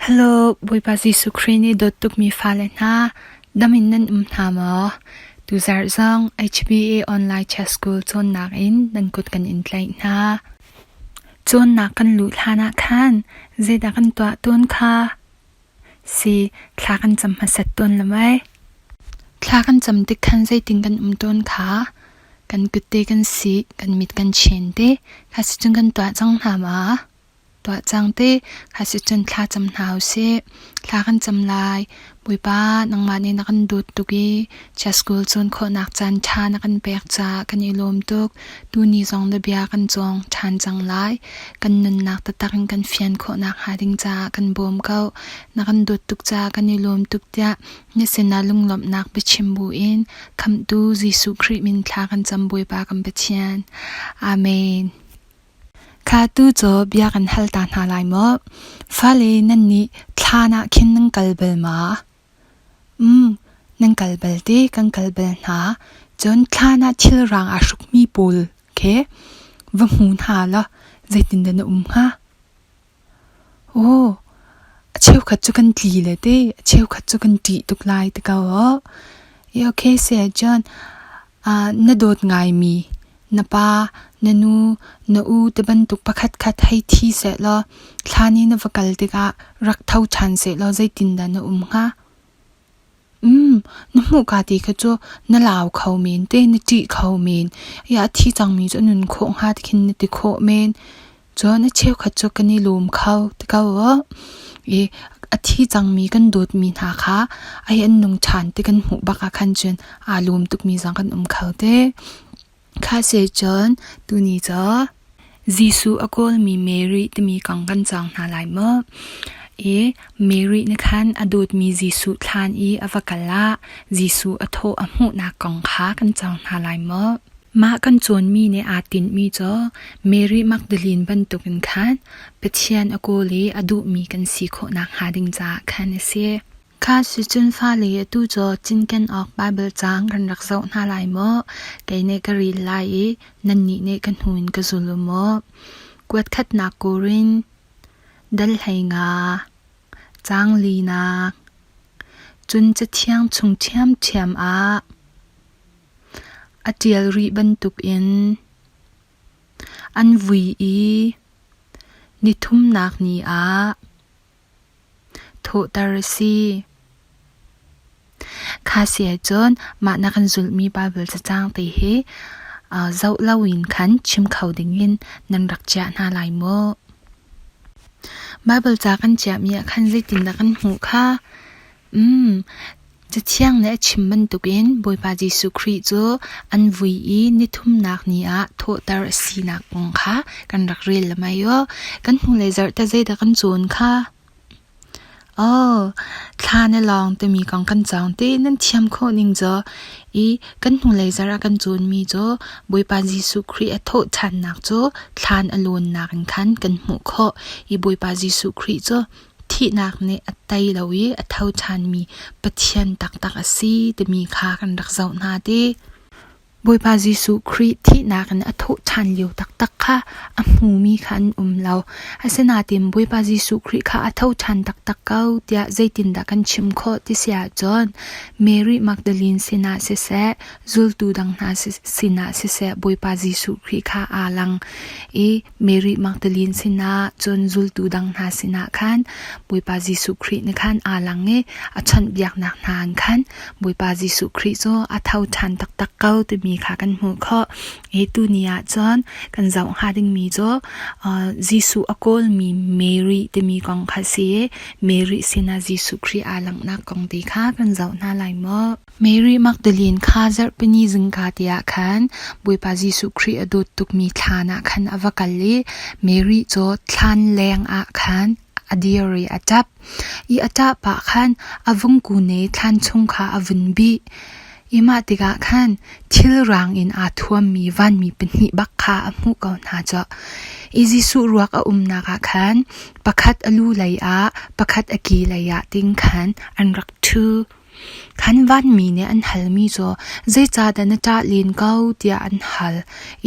Hello, Bawipa Jesuh Khrih nih dawt tukmi fale hna, dam in nan um hna maw? Tuzarh zong HBA Online Church School cawnnak in nan kut kan in tlaih hna. Cawnnak kan luh hlan ah khan zeidah kan tuah tawn kha? Si, thla kan cam hmasat tawn lo mei? Thla kan cam tik khan zeitin kan um tawn kha? Kan kutte kan sih, kan mit kan chen te, kha sicun kan tuah cang hna ma? Tuah cang te, kha sicun thla cam hna usih. Thla kan cam lai. Bawipa, nangmah nih na kan dawt tuk i Chia School cawn khawhnak caan ṭha na kan pek caah kan i lawm tuk. Tuni zong na bia kan cawng ṭhan cang lai. Kan nunnak taktak in kan fian khawhnak hnga ding caah kan bawm ko. Na kan dawt tuk caah kan i lawm tuk tiah na sinah lunglawmhnak biachim buin Khamhtu Jesuh Khrih min thla kan cam Bawipa kan Pathian. Amen. Kha tu cu bia kan hal ta hna lai maw? Fale nannih thlan ah khin nan kal bal ma? Um, nan kal bal te kan kal bal hna. Cun thlan ah thil rang aa hrukmi pawl khi va hmu hna law zeitindah na um hnga? Aw, a cheukhat cu kan tli le te, a cheukhat cu kan ṭih tuk lai ti ko aw. I okay si ahcun na dawt ngaimi na pa, na nu, na u ti bantuk pakhatkhat hei thi sehlaw thlan i na va kal tikah rak tho ṭhan sehlaw zeitindah na um hnga? Um, na hmuhka ti kha cu na lau kho men te, na ṭih kho men. Ia a thi cangmi cu a nun khawh hnga ti khin na ti khawh men. Cun a cheukhat cu kan i lawm kho ti ko aw. I a thi cangmi kan dawtmi hna kha ai an nung ṭhan ti kan hmuh bak ah khan cun aa lawm tukmi zong kan um kho te. Kha se cun tuni cu Jesuh a kawlmi Mary timi kong kan cawng hna lai maw? I Mary nih khan a dawtmi Jesuh thlan i a va kal ah Jesuh a thawh a hmuhnak kong kha kan cawng hna lai maw? Mah kan cawnmi nih aa tinhmi cu Mary Magdalene bantukin khan Pathian a kawl i a duhmi kan si khawh nakhnga ding caah khan a si. Kha sicun fale atu cu cinken awk Baibal caang kan rak zoh hna lai maw? Kei nih ka rel lai i nannih nih ka hnu in ka zul u maw? Kuat khatnak Korin, dal 15, caang linak. Cun Cathiang chung ṭhiamṭhiam ah a ṭial rih bantukin an vui i nithumnak ni ah thawhter a si. Kha si ahcun mah na kan zulhmi Baibal cacang te hi zoh loin khan chim kho dingin nan rak chiah hna lai maw? Baibal ca kan chiahmi ah khan zeitindah kan hmuh kha? Um, Cathiang nih a chim bantukin Bawipa Jesuh Khrih cu an vui i nithumnak ni ah thawhter a sinak kong kha kan rak rel lamai aw. Kan hnulei zarh tah zeidah kan cawn kha? Oh, thla na lawng timi kong kan cawng te nan thiam khawh ning cu i kan hnulei zarh ah kan cawnmi cu Bawipa Jesuh Khrih a thawh ṭhannak cu thlan a lawnnak in khan kan hmuh khawh i Bawipa Jesuh Khrih cu Thihnak nih a tei lo i a tho ṭhanmi Pathian taktak a si timi kha kan rak zoh hna ti. Bawipa Jesuh Khrih thihnak in a thawh ṭhan lio taktak kha a hmumi kha an um lo. Asinain Bawipa Jesuh Khrih kha a tho ṭhan taktak ko tiah zeitindah kan chim khawh ti si ahcun Mary Magdalene sinah siseh, zultu dang hna sinah siseh Bawipa Jesuh Khrih kha aa lang i Mary Magdalene sinah cun zultu dang hna sinah khan Bawipa Jesuh Khrih nih khan aa lang i a chawnhbiaknak hna in khan Bawipa Jesuh Khrih cu a tho ṭhan taktak ko timi kha kan hmuh khawh. Hi tuni ah cun kan zoh hnga dingmi cu Jesuh a kawlmi Mary timi kong kha si i Mary sinah Jesuh Khrih aa langhnak kong te kha kan zoh hna lai maw? Mary Magdalene kha zarhpini zingka te ah khan Bawipa Jesuh Khrih a dawt tukmi thlan ah khan a va kal i Mary cu thlan leng ah khan a dir i a ṭap. I a ṭah pah khan a vungku ne thlan chung kha a vun bih. I mah tikah khan thil rang in aa thuammi vanmi pahnih bak kha a hmuh ko hna cu. I Jesuh ruak a umnak ah khan pakhat a lu lei ah, pakhat a ki lei ah ting khan an rak ṭhu. Khan vanmi nih an halmi cu zeicahdah na ṭah len ko tiah an hal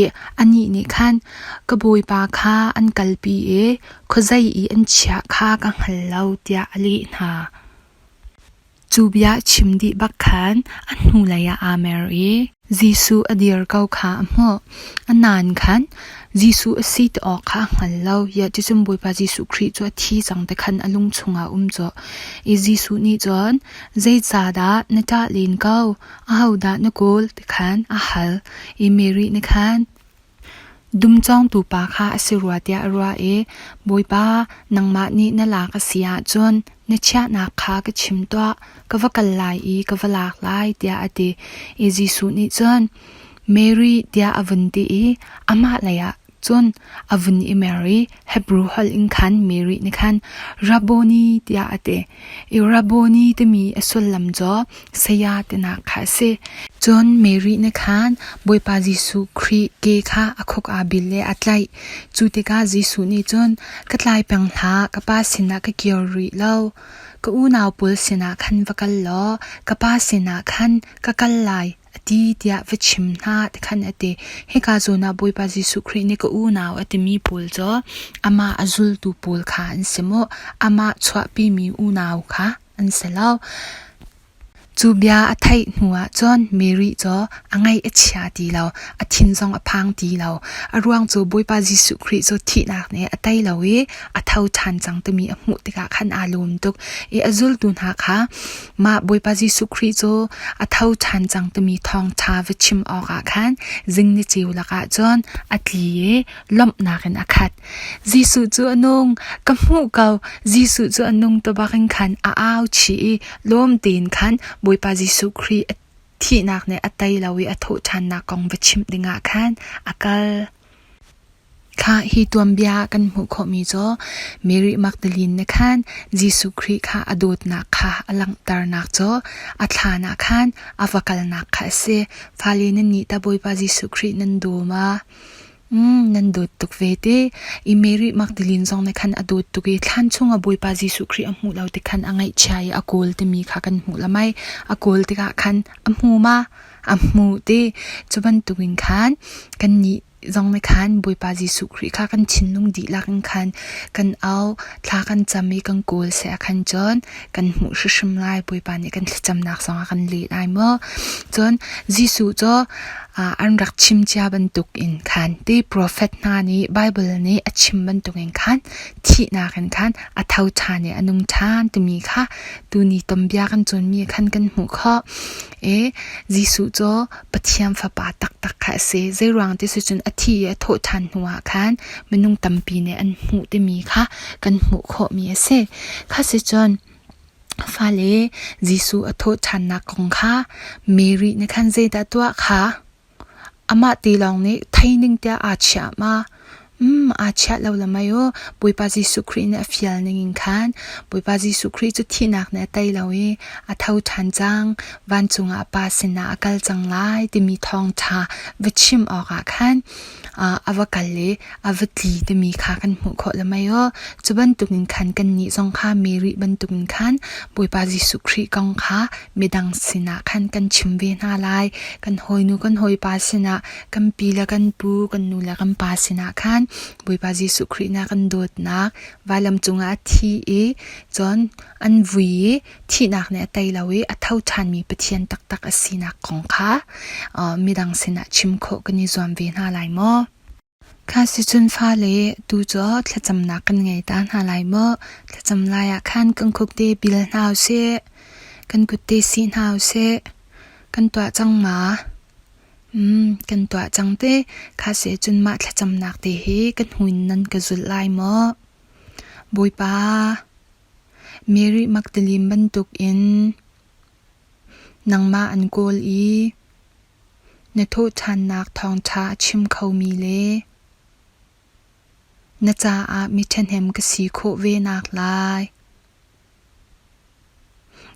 i anih nih khan ka bawipa kha an kalpi i khuazei i an chiah kha ka hngal lo tiah a leh hna. Cu bia a chim dih bak khan a hnulei ah aa mer i Jesuh a dir ko kha a hmuh. A nain khan Jesuh a si ti awk kha a hngal lo. Iah cucun Bawipa Jesuh Khrih cu a thi cang ti khan a lung chungah a um cawh. I Jesuh nih cun, Zeicahdah na ṭah len ko? Ahodah na kawl? ti khan a hal. I Mary nih khan, Dum cawngtu pa kha a si rua tiah a ruah i, Bawipa, nangmah nih na lak a si ahcun na chiahnak kha ka chim tuah, ka va kal lai i ka va lak lai, tiah a ti. I Jesuh nih cun, Mary tiah a vun ti i amah leiah cun a vun i mer i Hebru holh in khan Mary nih khan Rabboni tiah a ti. I Rabboni timi a sullam cu saya tinak kha a si. Cun Mary nih khan Bawipa Jesuh Khrih ke kha a khuk aa bil i a tlaih. Cu tikah Jesuh nih cun, Ka tlai peng hlah, ka Pa sinah ka kir rih lo. Ka unau pawl sinah khan va kal law ka Pa sinah khan ka kal lai, a ti tiah va chim hna ti khan a ti. Hika zawn ah Bawipa Jesuh Khrih nih ka unau a timi pawl cu amah a zultu pawl kha an si maw? Amah chuahpimi unau kha an si lo. Cu bia a theih hnuah cun Mary cu a ngaih a chia ti lo, a thin zong a phang ti lo. A ruang cu Bawipa Jesuh Khrih cu thihnak nih a tei lo i a tho ṭhan cang timi a hmuh tikah khan aa lawm tuk i a zultu hna kha mah Bawipa Jesuh Khrih cu a tho ṭhan cang timi thawngṭha va chim awkah khan zing ni ceu lakah cun a tli i lawmhnak in a khat. Jesuh cu a nung, ka hmuh ko. Jesuh cu a nung ti bakin khan a au chih i lawm tein khan Bawipa Jesuh Khrih a thihnak nih a tei lo i a thawhṭhannak kong va chimh dingah khan a kal. Khah hi tuanbia kan hmuh khawhmi cu Mary Magdalene nih khan Jesuh Khrih kha a dawtnak kha a langhternak cu a thlan ah khan a va kalnak kha a si. Fale nan nih tah Bawipa Jesuh Khrih nan daw ma? Nan dawt tuk ve te. I Mary Magdalene zong nih khan a dawt tuk i thlan chungah Bawipa Jesuh Khrih a hmuh lo ti khan a ngaihchia i a kawl timi kha kan hmuh la mai. A kawl tikah khan a hmu ma? A hmu te. Cu bantukin khan kannih zong nih khan Bawipa Jesuh Khrih kha kan thinlung dihlak in khan kan au, thla kan cam i kan kawl seh ah khan cun kan hmuh hrimhrim lai. Bawipa nih kan thlacamnak zong a kan leh lai maw? Cun Jesuh cu an rak chim cia bantuk in khan ti profet hna nih Bible nih a chim bantuk in khan thihnak in khan a tho ṭhan i a nung ṭhan timi kha tuni tombia kan cawnmi khan kan hmuh khawh. E Jesuh cu Pathian Fapa taktak kha a si. Zeiruang ti si cun a thi i a thawh ṭhan hnuah khan minung tampi nih an hmuh timi kha kan hmuh khawhmi a si. Kha si cun fale Jesuh a thawh ṭhannak kong kha Mary nih khan zeidah tuah kha amah ti lawng nih thei ning tiah aa chiah ma? Aa chiah lo la mei aw. Bawipa Jesuh Khrih nih a fial ning in khan Bawipa Jesuh Khrih cu thihnak nih a tei lo i a tho ṭhan cang. Vancung ah a Pa sinah a kal cang lai timi thawngṭha va chim awkah khan a va kal i a va tli timi kha kan hmuh khawh la mei aw. Cu bantukin khan kannih zong kha Mary bantukin khan Bawipa Jesuh Khrih kong kha midang sinah khan kan chim ve hna lai. Kan hawinu kan hawipa sinah kan pi le kan pu, kan nu le kan pa sinah khan Bawipa Jesuh Khrih na kan dawtnak vailam cungah a thi i cun an vui i thihnak nih a tei lo i a tho ṭhanmi Pathian taktak a sinak kong kha midang sinah chim khawh kan i zuam ve hna lai maw? Kha sicun fale tu cu thlacamnak kan ngei ta hna lai maw? Thlacam lai ah khan kan khuk te bil hna usih, kan kut te sih hna usih, kan tuah cang ma? Kan tuah cang te. Kha si cun mah thlacamnak te hi kan hun nan ka zulh lai maw? Bawipa, Mary Magdalene bantukin nangmah an kawl i na thawhṭhannak thawngṭha a chim khomi le na caah mi ṭhahnem ka si khawh ve nak lai.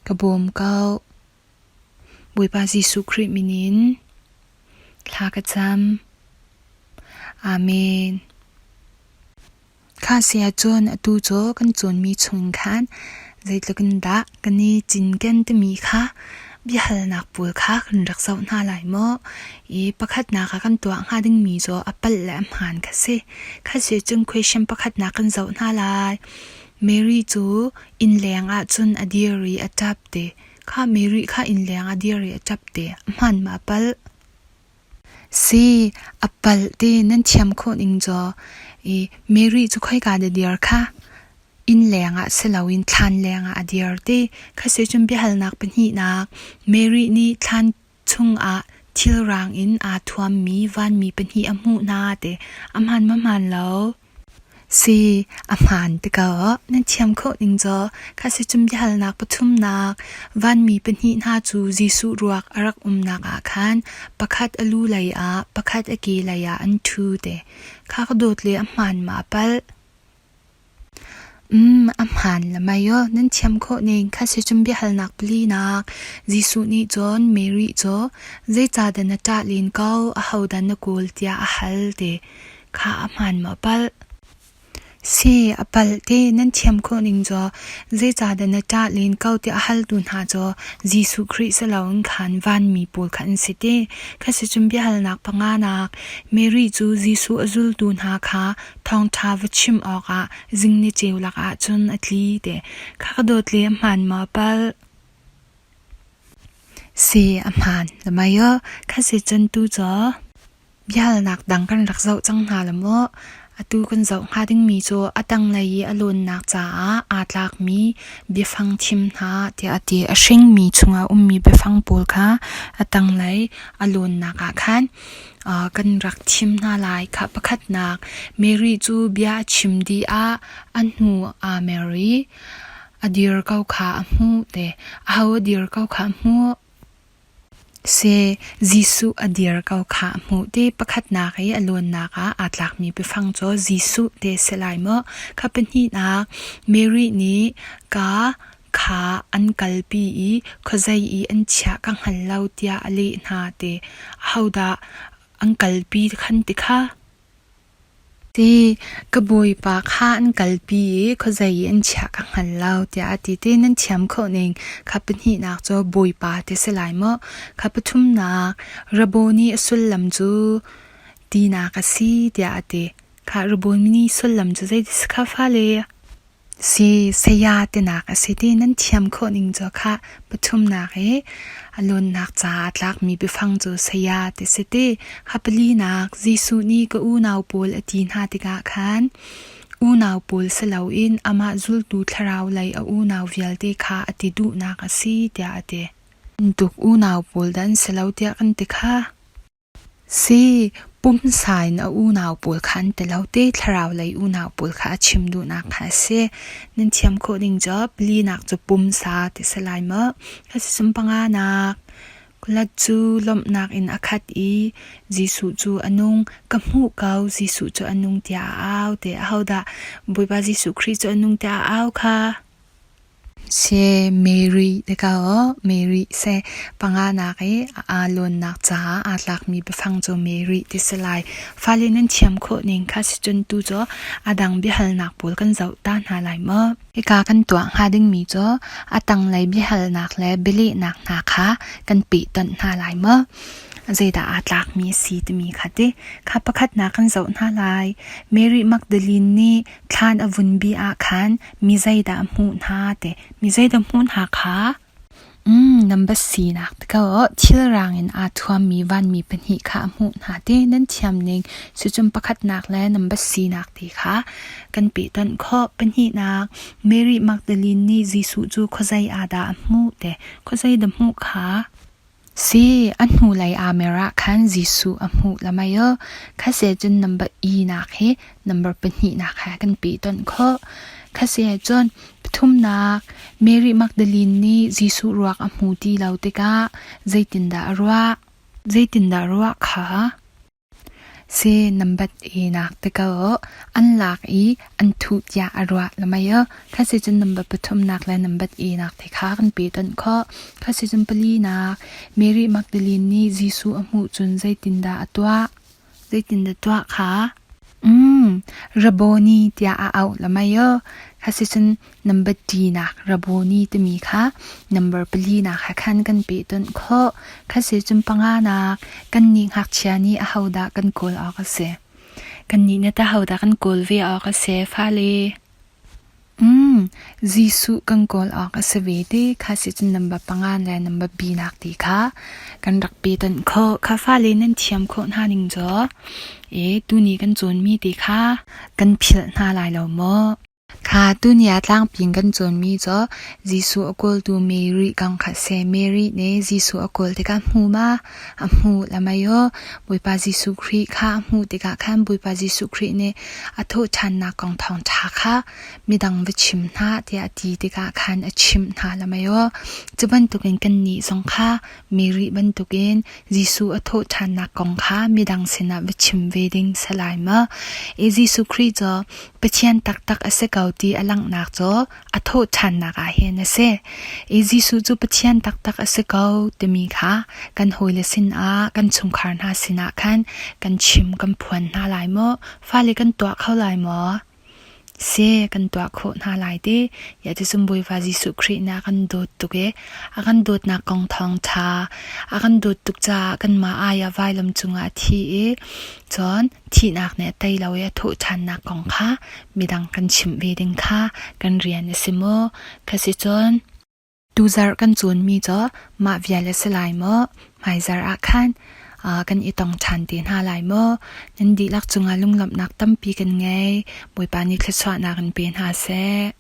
Ka bawm ko. Bawipa Jesuh Khrih min in thla ka cam. Amen. Kha si ahcun atu cu kan cawnmi chung khan Zeitluk in dah kan i cinken timi kha biahalnak pawl kha kan rak zoh hna lai maw? I pakhatnak ah kan tuah hnga dingmi cu a palh le a hmaan kha si. Kha si cun question pakhatnak kan zoh hna lai. Mary cu innleng ah cun a dir i a ṭap te. Kha Mary kha innleng a dir i a ṭap te. A hmaan ma a palh? Si, a palh ti nan thiam khawh ning cu i Mary cu khoika dah dir kha? Innleng ah si loin thlan leng ah a dir ti. Kha si cun biahalnak pahnihnak Mary nih thlan chungah thilrang in aa thuammi vanmi pahnih a hmuh hna ti. A hmaan maw hmaan lo? Si, a hmaan ti ko. Nan thiam khawh ning cu kha si cun biahalnak pathumnak vanmi pahnih hna cu Jesuh ruak a rak umnak ah khan pakhat a lu lei ah, pakhat a ke lei ah an ṭhu te. Kha ka dawt le a hmaan ma a palh? A hmaan le mei aw, nan thiam khawh ning kha si cun biahalnak palinak Jesuh nih cun Mary cu zeicahdah na ṭah len ko, ahodah na kawl tiah a hal ti kha a hmaan maw a palh? Si, a palh ti nan thiam khawh ning cu zeicahdah na ṭah len ko tiah a haltu hna cu Jesuh Khrih si loin khan vanmi pawl kha an si ti. Kha si cun biahalnak panganak Mary cu Jesuh a zultu hna kha thawngṭha va chim awkah zing ni ceu lakah cun a tli te. Kha ka dawt le a hmaan maw palh? Si, a hmaan. Lamai aw, kha si cun tu cu biahalnak dang kan rak zoh cang hna la maw? Atu kan zoh hnga dingmi cu a tanglei i a lawnnak caah aa tlakmi biafang thim hna tiah a ti. A hringmi chungah ummi biafang pawl kha a tanglei a lawnnak ah khan kan rak thim hna lai. Khah pakhatnak, Mary cu bia a chim dih ah a hnu aa mer i a dir ko kha a hmuh te. Aho a dir ko kha a hmuh? Si, Jesuh a dir ko kha a hmuh te. Pakhatnak i a lawnnak ah aa tlakmi biafang cu Jesuh te si lai maw? Kha pahnihnak, Mary nih ka kha an kalpi i khuazei i an chiah ka hngal lo tiah a leh hna ti. Ahodah an kalpi khan ti kha? Ti, ka bawipa kha an kalpi i khuazei i an chiah ka hngal lo tiah a ti. Ti nan thiam khawh ning kha pahnihnak cu bawipa ti si lai maw? Kha pathumnak Raboni a sullam cu tinak a si tiah a ti. Kha Raboni sullam cu zeiti si kha fale? Si, saya tinak a si ti nan thiam khawh ning cu khah pathumnak i a lawnnak caah tlakmi biafang cu saya ti si ti. Kha palinak Jesuh nih ka unau pawl a ti hna tikah khan unau pawl si loin amah zultu thlarau lei a unau vialte kha a ti duhnak a si tiah a ti. Tuk unau pawl dah an si lo tiah kan ti kha. Si, pumsa in a unau pawl kha an ti lo te, thlarau lei unau pawl kha a chim duhnak kha a si. Nan thiam khawh ding cu palinak cu pumsa ti si lai maw? Asicun panganak, kulat cu lawmhnak in a khat i Jesuh cu a nung, ka hmuh ko, Jesuh cu a nung tiah a au te. Ahodah Bawipa Jesuh Khrih cu a nung tiah a au kha? Se Mary te ka aw Mary se panganak i aa lawnnak caah aa tlakmi biafang cu Mary ti si lai. Fale nan thiam khawh ning kha si cun tu cu a dang biahalnak pawl kan zoh ta hna lai maw? Hika kan tuah hnga dingmi cu a tanglei biahalnak le bialehnak hna kha kan pehtonh hna lai maw? Zeidah aa tlakmi a si timi kha ti. Kha pakhatnak kan zoh hna lai. Mary Magdalene nih thlan a vun bih ah khan mi zeidah a hmuh hna ti mi zeidah hmuh hna kha nan va sinak ti ko thilrang in aa thuammi vanmi pahnih kha a hmuh hna ti nan thiam ning cucun pakhatnak le nan va sinak ti kha kan pehtonh khawh pahnihnak Mary Magdalene nih Jesuh cu khuazei ah dah a hmuh te khuazei dah hmuh kha Si, a hnulei aa mer ah khan Jesuh a hmuh la mei aw. Khase cun number i nak hi number pahnihnak he kan pehtonh khawh. Khase cun pathumnak Mary Magdalene nih Jesuh ruak a hmu ti lo tikah zeitindah a ruah? Zeitindah a ruah kha? Si nan bat inak te ko an lak i an thuh tiah a ruah lamei aw. Kha si cun number pathumnak le number inak te kha kan pehtonh khawh. Kha si cun palinak Mary Magdalene nih Jesuh a hmuh cun zeitindah a tuah? Zeitindah tuah kha? Um, Raboni tiah a auh lamai aw. Khasicun number T nak Raboni timi kha number pali nak ha khan kan pehtonh khawh. Khasicun panga nak kannih ngakchia nih ahodah kan kawl awk a si. Kannih na tah hodah kan kawl ve awk a si fale? Um, Jesuh kan kawl awk a si ve te. Kha si cun number panga le number B nak ti kha kan rak pehtonh khawh. Kha fale nan thiam khawh hna ning cu e tuni kan cawnmi te kha kan philh hna lai lo maw? Kha tuni ah tlangpi in kan cawnmi cu Jesuh a kawltu Mary kong kha a si. Mary nih Jesuh a kawl tikah hmu ma? A hmuh lamei aw. Bawipa Jesuh Khrih kha a hmuh tikah khan Bawipa Jesuh Khrih nih a thawhṭhannak kong thawngṭha kha midang va chim hna tiah a ti tikah khan a chimh hna lamei aw. Cu bantukin kannih zong kha Mary bantukin Jesuh a thawhṭhannak kong kha midang sinah va chim ve ding si lai maw? I Jesuh Khrih cu Pathian taktak a si ko ti a langhnak cu a thawhṭhannak ah hin a si. I Jesuh cu Pathian taktak a si ko timi kha kan hawile sinah, kan chungkhar hna sinah khan kan chim kan phuan hna lai maw? Fale kan tuah kho lai maw? Si kan tuah khawh hna lai ti. Ya ticun Bawipa Jesuh Khrih nih a kan dawt tuk i a kan dawtnak kong thawngṭha a kan dawt tuk caah kanmah ai ah vailam cungah a thi i cun thihnak nih a tei lo i a thawhṭhannak kong kha midang kan chimh ve ding kha kan rian a si maw? Khasi cun tuzarh kan cawnmi cu mah vial a si lai maw? Hmaizarh ah khan kan i tong ṭhan te hna lai maw? Nan dihlak cungah lunglawmhnak tampi kan ngei. Bawipa nih thluachuahnak in pe hna seh.